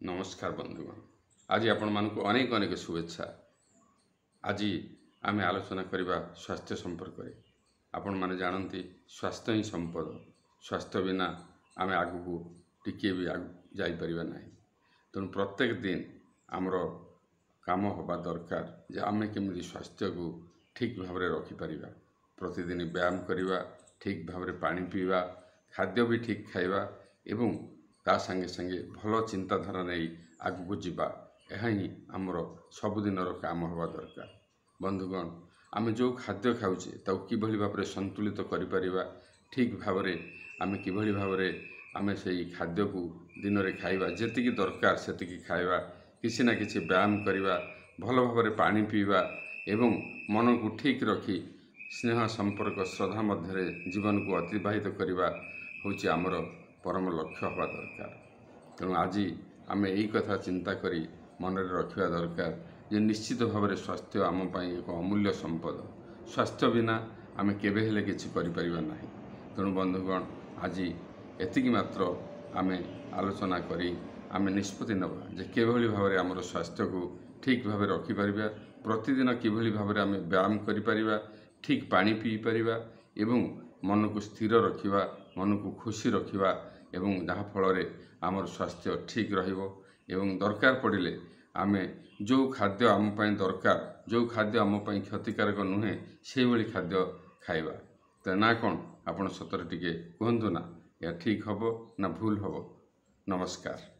ନମସ୍କାର ବନ୍ଧୁଗଣ, ଆଜି ଆପଣମାନଙ୍କୁ ଅନେକ ଅନେକ ଶୁଭେଚ୍ଛା। ଆଜି ଆମେ ଆଲୋଚନା କରିବା ସ୍ୱାସ୍ଥ୍ୟ ସମ୍ପର୍କରେ। ଆପଣମାନେ ଜାଣନ୍ତି, ସ୍ୱାସ୍ଥ୍ୟ ହିଁ ସମ୍ପଦ। ସ୍ୱାସ୍ଥ୍ୟ ବିନା ଆମେ ଆଗକୁ ଟିକିଏ ବି ଆଗକୁ ଯାଇପାରିବା ନାହିଁ। ତେଣୁ ପ୍ରତ୍ୟେକ ଦିନ ଆମର କାମ ହେବା ଦରକାର ଯେ ଆମେ କେମିତି ସ୍ୱାସ୍ଥ୍ୟକୁ ଠିକ୍ ଭାବରେ ରଖିପାରିବା। ପ୍ରତିଦିନ ବ୍ୟାୟାମ କରିବା, ଠିକ୍ ଭାବରେ ପାଣି ପିଇବା, ଖାଦ୍ୟ ବି ଠିକ୍ ଖାଇବା ଏବଂ ତା ସାଙ୍ଗେ ସାଙ୍ଗେ ଭଲ ଚିନ୍ତାଧାରା ନେଇ ଆଗକୁ ଯିବା, ଏହା ହିଁ ଆମର ସବୁଦିନର କାମ ହେବା ଦରକାର। ବନ୍ଧୁଗଣ, ଆମେ ଯେଉଁ ଖାଦ୍ୟ ଖାଉଛେ ତାକୁ କିଭଳି ଭାବରେ ସନ୍ତୁଳିତ କରିପାରିବା, ଠିକ୍ ଭାବରେ ଆମେ କିଭଳି ଭାବରେ ଆମେ ସେଇ ଖାଦ୍ୟକୁ ଦିନରେ ଖାଇବା, ଯେତିକି ଦରକାର ସେତିକି ଖାଇବା, କିଛି ନା କିଛି ବ୍ୟାୟାମ କରିବା, ଭଲ ଭାବରେ ପାଣି ପିଇବା ଏବଂ ମନକୁ ଠିକ୍ ରଖି ସ୍ନେହ ସମ୍ପର୍କ ଶ୍ରଦ୍ଧା ମଧ୍ୟରେ ଜୀବନକୁ ଅତିବାହିତ କରିବା ହେଉଛି ଆମର ପରମ ଲକ୍ଷ୍ୟ ହେବା ଦରକାର। ତେଣୁ ଆଜି ଆମେ ଏଇ କଥା ଚିନ୍ତା କରି ମନରେ ରଖିବା ଦରକାର ଯେ ନିଶ୍ଚିତ ଭାବରେ ସ୍ୱାସ୍ଥ୍ୟ ଆମ ପାଇଁ ଏକ ଅମୂଲ୍ୟ ସମ୍ପଦ। ସ୍ୱାସ୍ଥ୍ୟ ବିନା ଆମେ କେବେ ହେଲେ କିଛି କରିପାରିବା ନାହିଁ। ତେଣୁ ବନ୍ଧୁଗଣ, ଆଜି ଏତିକି ମାତ୍ର ଆମେ ଆଲୋଚନା କରି ଆମେ ନିଷ୍ପତ୍ତି ନେବା ଯେ କିଭଳି ଭାବରେ ଆମର ସ୍ୱାସ୍ଥ୍ୟକୁ ଠିକ୍ ଭାବେ ରଖିପାରିବା, ପ୍ରତିଦିନ କିଭଳି ଭାବରେ ଆମେ ବ୍ୟାୟାମ କରିପାରିବା, ଠିକ୍ ପାଣି ପିଇପାରିବା ଏବଂ ମନକୁ ସ୍ଥିର ରଖିବା, ମନକୁ ଖୁସି ରଖିବା ଏବଂ ଯାହାଫଳରେ ଆମର ସ୍ୱାସ୍ଥ୍ୟ ଠିକ୍ ରହିବ। ଏବଂ ଦରକାର ପଡ଼ିଲେ ଆମେ ଯେଉଁ ଖାଦ୍ୟ ଆମ ପାଇଁ ଦରକାର, ଯେଉଁ ଖାଦ୍ୟ ଆମ ପାଇଁ କ୍ଷତିକାରକ ନୁହେଁ, ସେଇଭଳି ଖାଦ୍ୟ ଖାଇବା। ତ ନା କ'ଣ ଆପଣ ସତରେ ଟିକେ କୁହନ୍ତୁ ନା, ଏହା ଠିକ୍ ହେବ ନା ଭୁଲ ହେବ? ନମସ୍କାର।